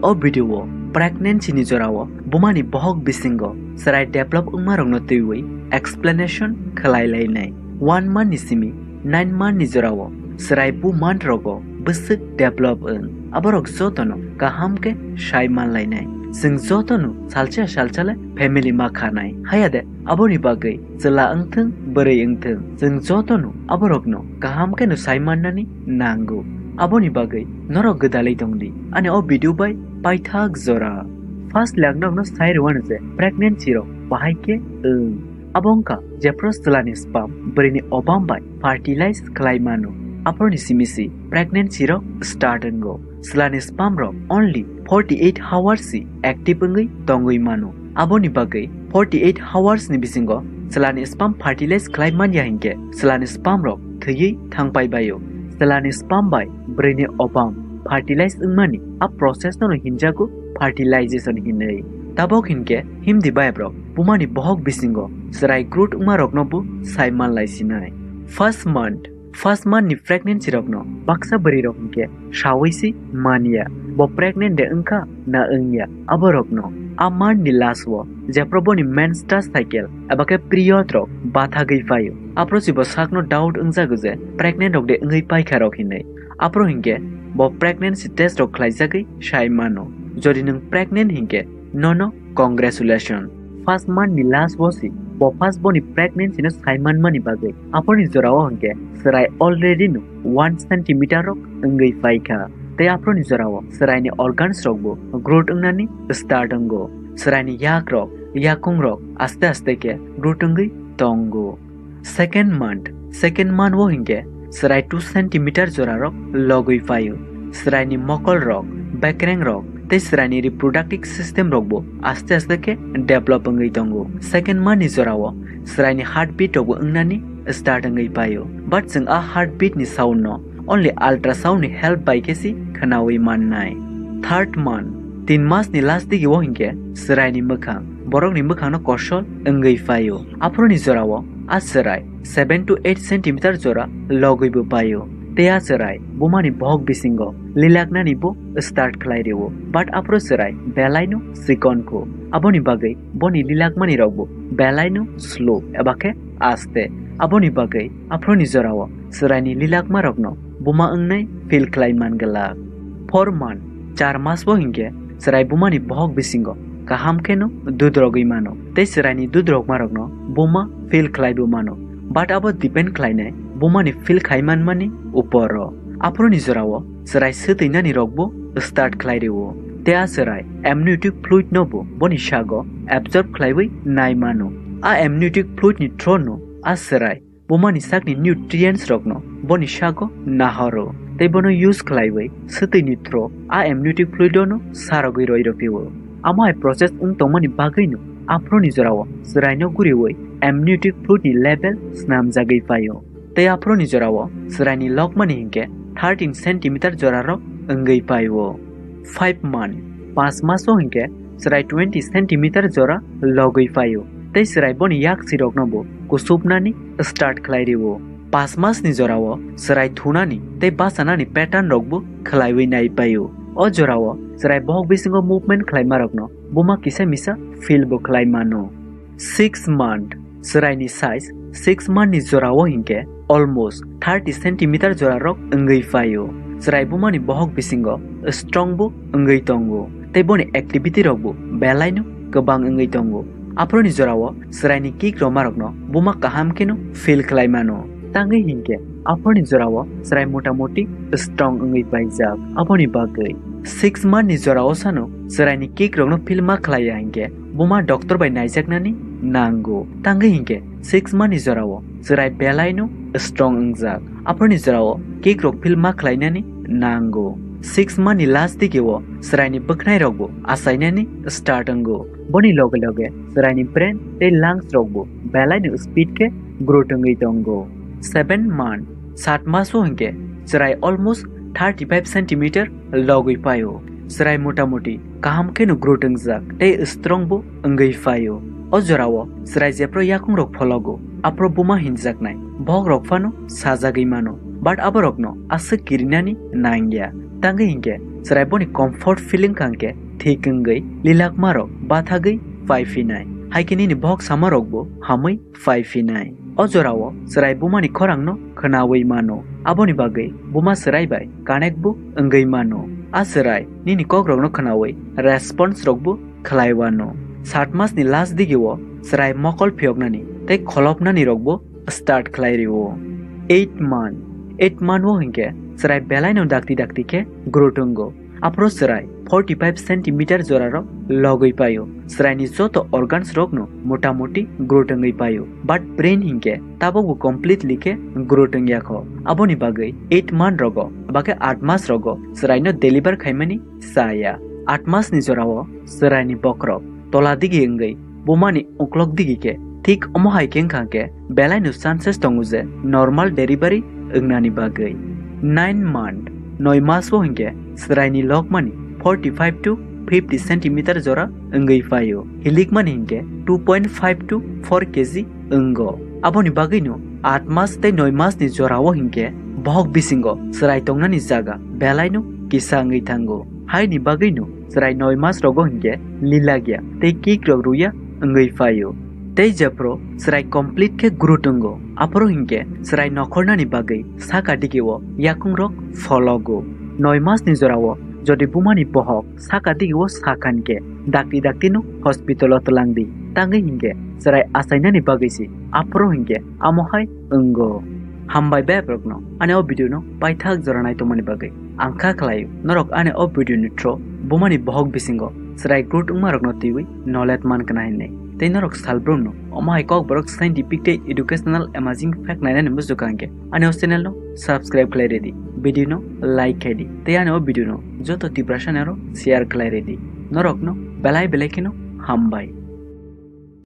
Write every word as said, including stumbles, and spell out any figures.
O video o pregnancy ni jorao bumani bohok bisingo chwrai develop wngmarokno twiwi explanation khwlai lainai. One month ni simi nine month ni jorao chwrai bu month rogo bwswk develop wng, aborok jotono kaham khe sai manlainai. Chwng jotono salsa salsale family ma khanai. Hayade aboni bagwi chwla wngthwng, bwrwi wngthwng, chwng jotono aborokno kaham kheno sai mannani nango. Aboni bagwi norok gwdalwi tongdi ani o video bai paithak jora. First le ang norokno sai rwano je pregnancy rok bahai khe wng. Abo wngkha jephru chwlani sperm bwrwini ovum bai fertilize khlai mano. Aphuruni simi si pregnancy rok start wngo. Chwlani sperm rok only forty eight hours si active wngwi tongwi mano. Aboni bagwi forty eight hours ni bisingo chwlani sperm fertilize khlai manya hinkhe chwlani sperm rok thwiwi thangpai baio. Chwlani sperm bai bwrwini ovum fertilize wngmani a process no hinjago fertilization hinwi. Tabok hinkhe himdi bayabrok bumani bohok bisingo chwrai growth wngmarokno bo sai manlai sinai. First month, first month ni pregnancy rokno baksa bwrwi rok hinkhe sawi si manya bo pregnant de wngkha na wngya, aborokno a month ni last o jephru boni menstrual cycle eba khe period rok bathagwi phaio, aphuru si bo sakno doubt wngjago je pregnant rok de wngwi paikha rok hinwi. Aphuru hinkhe bo pregnancy test rok khlaijagwi sai mano. Jodi nwng pregnant hinkhe nono congratulation. First month ni last o si bo first boni pregnancy no sai manmani bagwi aphuruni jorao hinkhe chwrai already no one centimeter rok wngwi paikha. Tei aphuruni jorao chwraini organs rok bo growth wngnani start wngo. Chwraini yak rok, yakung rok aste aste khe growth wngwi tongo. Second month, second month o hinkhe chwrai two centimeter jora rok logwi paio. Chwraini mokol rok, bekreng rok tei chwraini reproductive system rok bo aste aste khe develop wngwi tongo. Second month ni jorao chwraini heartbeat rok bo wngnani start wngwi paio. But chwng a heartbeat ni sound no only ultrasound ni help bai khe si khwnawi mannai. Third month, tin mas ni last digi o hinkhe chwraini mwkhang, borokni mwkhang no kosol wngwi paio. Aphuruni jorao a chwrai seven to eight centimeter jora logwi bo paio. Tei a chwrai bumani bohok bisingo lilaknani bo start khlai rio. But aphuru chwrai belai no chikon kho. Aboni bagwi boni lilakmani rok bo belai no slow eba khe aste. Aboni bagwi aphuruni jorao chwraini lilakma rokno buma wngnai feel khlai man glak. Four month, char mas bo hinkhe chwrai bumani bohok bisingo kaham kheno dudrogwi mano. Tei chwraini dudrogma rokno buma feel khlai bo mano. But abo depend khlainai bumani feel khai manmani uporo. Aphuruni jorao chwrai swtwinani rok bo start khlai rio. Tei a chwrai amniotic fluid no bo boni sago absorb khlaiwi nai mano. A amniotic fluid ni through no a chwrai bumani sakni nutrients rokno boni sago nahoro tei bono use khlaiwi swtwini through a amniotic fluid no sarogwi roi rw phio. Amo hai process wng tongmani bagwino aphuruni jorao chwraino guriwi amniotic fluid ni level snamjagwi paio. Tei aphuruni jorao chwraini lokmani hinkhe thirteen centimeter jora rok wngwi paio. Five month, panch mas o hinkhe chwrai twenty centimeter jora logwi paio. Tei chwrai boni yak sirokno bo kusupnani start khlai rio. Panch mas ni jorao chwrai thunani tei bachanani pattern rok bo khlaiwi nai paio. O jorao chwrai bohok bisingo movement khlaima rokno buma kisa misa feel bo khlai mano. Six month, chwraini size six month ni jorao hinkhe almost thirty centimeter jora rok wngwi paio. Chwrai bumani bohok bisingo strong bo wngwi tongo tei boni activity rok bo belai no kwbang wngwi tongo. Aphuruni jorao chwraini kick rwma rokno buma kaham kheno feel khlai mano. Tangwi hinkhe aphuruni jorao chwrai motamoti strong wngwi paijak. Aboni bagwi six month ni jorao sano chwraini kick rokno feel ma khlaiya hinkhe buma doctor bai naijaknani nango. Tangwi hinkhe six month ni jorao chwrai belai no strong wngjak. Aphuruni jorao kick rok feel ma khlainani nango. Six month ni last digi o chwraini bwkhnai rok bo achainani start wngo. Boni loge loge chwraini brain tei lungs rok bo belai no speed khe growth wngwi tongo. Seven month, sat mas o hinkhe chwrai almost thirty five centimeter logwi paio. Chwrai motamoti kaham kheno growth wngjak tei strong bo wngwi paio. O jorao chwrai jephru yakung rok phologo, aphuru buma hinjaknai bohok rok phano sajagwi mano, but aborokno aswk kirinani nangya. Tangwi hinkhe chwrai boni comfort feeling kha hinkhe thik wngwi lilakmarok bathagwi phai phinai. Haikhe nini bohok samarokbo hamwi phai phinai. O jorao chwrai bumani khorangno khwnawi mano. Aboni bagwi buma chwrai bai connect bo wngwi mano. A chwrai nini kokrokno khwnawi response rokbo khlai wano. Sat masni last digio chwrai mokol phiyoknani tei kholopnani rokbo start khlai rio. Eight month. Eight month o hinkhe chwrai belaino dakti dakti khe growth wngo. Aphuru chwrai forty five centimeter joraro logwi paio. Chwraini joto organs rokno motamoti growth wngwi paio. But brain hinkhe tabukbo completely khe growth wngya kho. Aboni bagwi eight month rogo, eba khe aat mas rogo chwraino deliver khaimani chaya. Aat masni jorao chwraini bokhorok tola digi wngwi bumani uklok digi khe thik omo hai khe wngkha khe belaino chances tongo je normal delivery wngnani bagwi. Nine month, noi mas o hinkhe chwraini lokmani forty five to fifty centimeter jora wngwi paio. Hilikmani hinkhe two point five to four K G wngo. Aboni bagwino aat mas tei noi masni jorao hinkhe bohok bisingo chwrai tongnani jaga belaino kisa wngwi thango. Haini bagwino chwrai noi mas rogo hinkhe lilagya tei kick rok ruya wngwi paio. Tei jephru chwrai complete khe growth wngo, aphuru hinkhe chwrai nokhornani bagwi saka digio yakungrok phologo. Noi masni jorao jodi bumani bohok saka digio sakhan khe dakti daktino hospital o twlangdi, tangwi hinkhe chwrai achainani bagwi se aphuru hinkhe amo hai wngo. Hambai bebak rokno ani o video no paithak jora nai tongmani bagwi. Ang kha khlaio norok ani o video ni through bumani bohok bisingo chwrai growth wngma rokno twiwi knowledge man khna hinwi. Tei norok salbrumno omo hai kokborok scientific tei educational amazing fact nainani muchukha hinkhe ani o channel no subscribe khlai ridi, video no like khai di tei ani o video no joto Tiprasa ni aro share khlai ridi. Norokno belai belai kheno hambai.